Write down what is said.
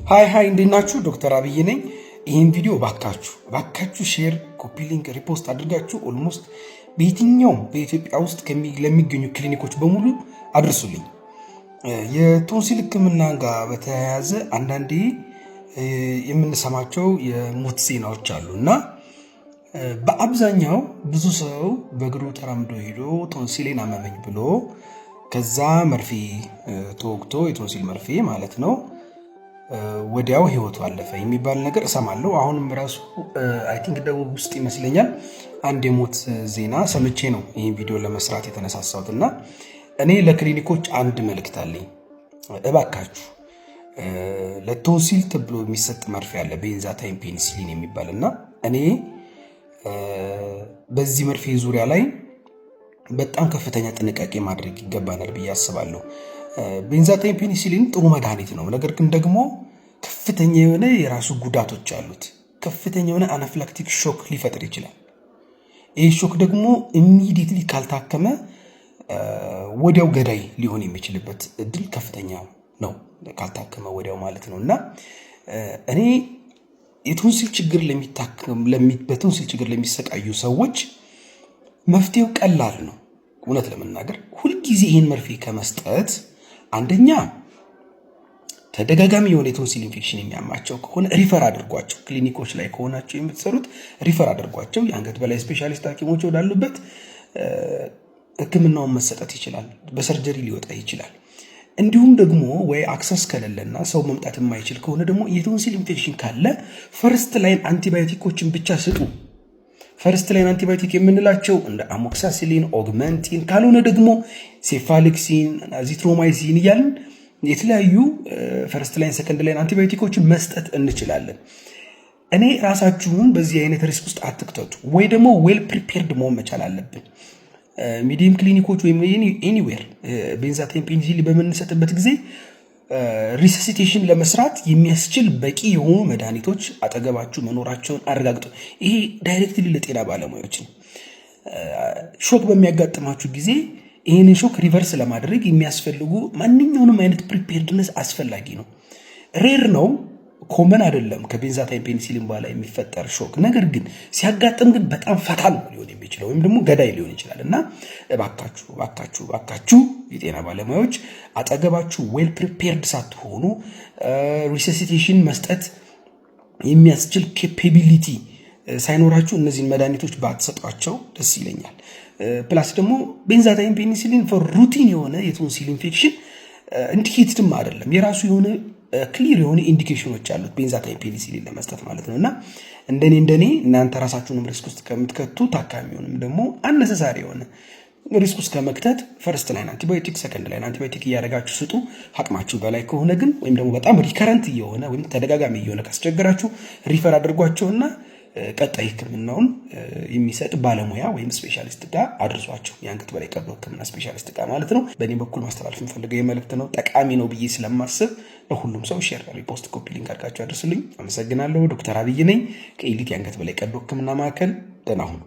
Hi hi፣ እንዴት ናችሁ? ዶክተር አብይ ነኝ። ይህን ቪዲዮ ባካችሁ ባካችሁ share፣ copy link፣ repost አድርጋችሁ almost በየትኛውም በኢትዮጵያ ውስጥ ለሚገኙ ክሊኒኮች በሙሉ አድርሱልኝ። የቶንሲል ሕክምና ጋር በተያያዘ አንዳንዴ የምንሰማቸው የሞት ዜናዎች አሉ እና በአብዛኛው ብዙ ሰው በእግሩ ተራምዶ ሄዶ ቶንሲሌን አመመኝ ብሎ ከዛ መርፌ ተወግቶ፣ የቶንሲል መርፌ ማለት ነው፣ ወዲያው ህይወቱ አለፈ የሚባል ነገር እሰማለሁ። አሁንም ራሱ I think ደቡብ ውስጥ ይመስለኛል አንድ የሞት ዜና ሰምቼ ነው ይህን ቪዲዮ ለመስራት የተነሳሳሁት። እና እኔ ለክሊኒኮች አንድ መልእክት አለኝ። እባካችሁ ለቶንሲል ተብሎ የሚሰጥ መርፌ አለ፣ benzathine penicillin የሚባል። እና እኔ በዚህ መርፌ ዙሪያ ላይ በጣም ከፍተኛ ጥንቃቄ ማድረግ ይገባናል ብዬ አስባለሁ። Benzathine penicillin ጥሩ መድኃኒት ነው። ነገር ግን ደግሞ ከፍተኛ የሆነ የራሱ ጉዳቶች አሉት። ከፍተኛ የሆነ anaphylactic shock ሊፈጥር ይችላል። ይህ shock ደግሞ immediately ካልታከመ ወዲያው ገዳይ ሊሆን የሚችልበት እድል ከፍተኛ ነው። ካልታከመ ወዲያው ማለት ነው። እና እኔ የቶንሲል ችግር በቶንሲል ችግር ለሚሰቃዩ ሰዎች መፍትሄው ቀላል ነው። እውነት ለመናገር ሁልጊዜ ይህን መርፌ ከመስጠት አንደኛ ተደጋጋሚ የሆነ የቶንሲል ኢንፌክሽን የሚያማቸው ከሆነ refer አድርጓቸው። ክሊኒኮች ላይ ከሆናቸው የምትሰሩት refer አድርጓቸው። የአንገት በላይ specialist ሐኪሞች ወዳሉበት ሕክምናውን መሰጠት ይችላል። በ surgery ሊወጣ ይችላል። እንዲሁም ደግሞ ወይ access ከሌለና ሰው መምጣት የማይችል ከሆነ ደግሞ የቶንሲል ኢንፌክሽን ካለ first line አንቲባዮቲኮችን ብቻ ስጡ። First line antibiotic የምንላቸው እንደ amoxicillin፣ Augmentin፣ ካልሆነ ደግሞ cephalexin፣ azithromycin እያልን የተለያዩ first line፣ second line አንቲባዮቲኮችን መስጠት እንችላለን። እኔ ራሳችሁን በዚህ አይነት risk ውስጥ አትክተቱ፣ ወይ ደግሞ well prepared መሆን መቻል አለብን። Medium ክሊኒኮች ወይም anywhere benzathine penicillin በምንሰጥበት ጊዜ resuscitation ለመስራት የሚያስችል በቂ የሆኑ መድኃኒቶች አጠገባችሁ መኖራቸውን አረጋግጡ። ይሄ directly ለጤና ባለሙያዎች ነው። Shock በሚያጋጥማችሁ ጊዜ ይህንን shock reverse ለማድረግ የሚያስፈልጉ ማንኛውንም አይነት preparedness አስፈላጊ ነው። Rare ነው፣ common አይደለም ከ benzathine penicillin በኋላ የሚፈጠር shock። ነገር ግን ሲያጋጥም ግን በጣም fatal ሊሆን የሚችለው ወይም ደግሞ ገዳይ ሊሆን ይችላል። እና እባካችሁ እባካችሁ እባካችሁ የጤና ባለሙያዎች አጠገባችሁ well prepared ሳትሆኑ resuscitation መስጠት የሚያስችል capability ሳይኖራችሁ እነዚህን መድኃኒቶች ባትሰጧቸው ደስ ይለኛል። Plus ደግሞ benzathine penicillin for routine የሆነ የቶንሲል infection indicated ም አይደለም። የራሱ የሆነ clear የሆነ indication ኖች አሉት benzathine penicillin ለመስጠት ማለት ነው። እና እንደኔ እንደኔ እናንተ ራሳችሁንም risk ውስጥ ከምትከቱ፣ ታካሚውንም ደግሞ unnecessary የሆነ risk ውስጥ ከመክተት first line antibiotic፣ second line antibiotic እያደረጋችሁ ስጡ። አቅማችሁ በላይ ከሆነ ግን ወይም ደግሞ በጣም recurrent እየሆነ ወይም ተደጋጋሚ እየሆነ ካስቸገራችሁ refer አድርጓቸውና ቀጣይ ሕክምናውን የሚሰጥ ባለሙያ ወይም specialist ጋር አድርሷቸው። የአንገት በላይ ቀዶ ሕክምና specialist ጋር ማለት ነው። በእኔ በኩል ማስተላለፍ የምፈልገው የመልእክት ነው። ጠቃሚ ነው ብዬ ስለማስብ ለሁሉም ሰው share፣ repost፣ copy link አድርጋችሁ አድርሱልኝ። አመሰግናለሁ። ዶክተር አብይ ነኝ ከኤሊት የአንገት በላይ ቀዶ ሕክምና ማዕከል። ደህና ሁኑ።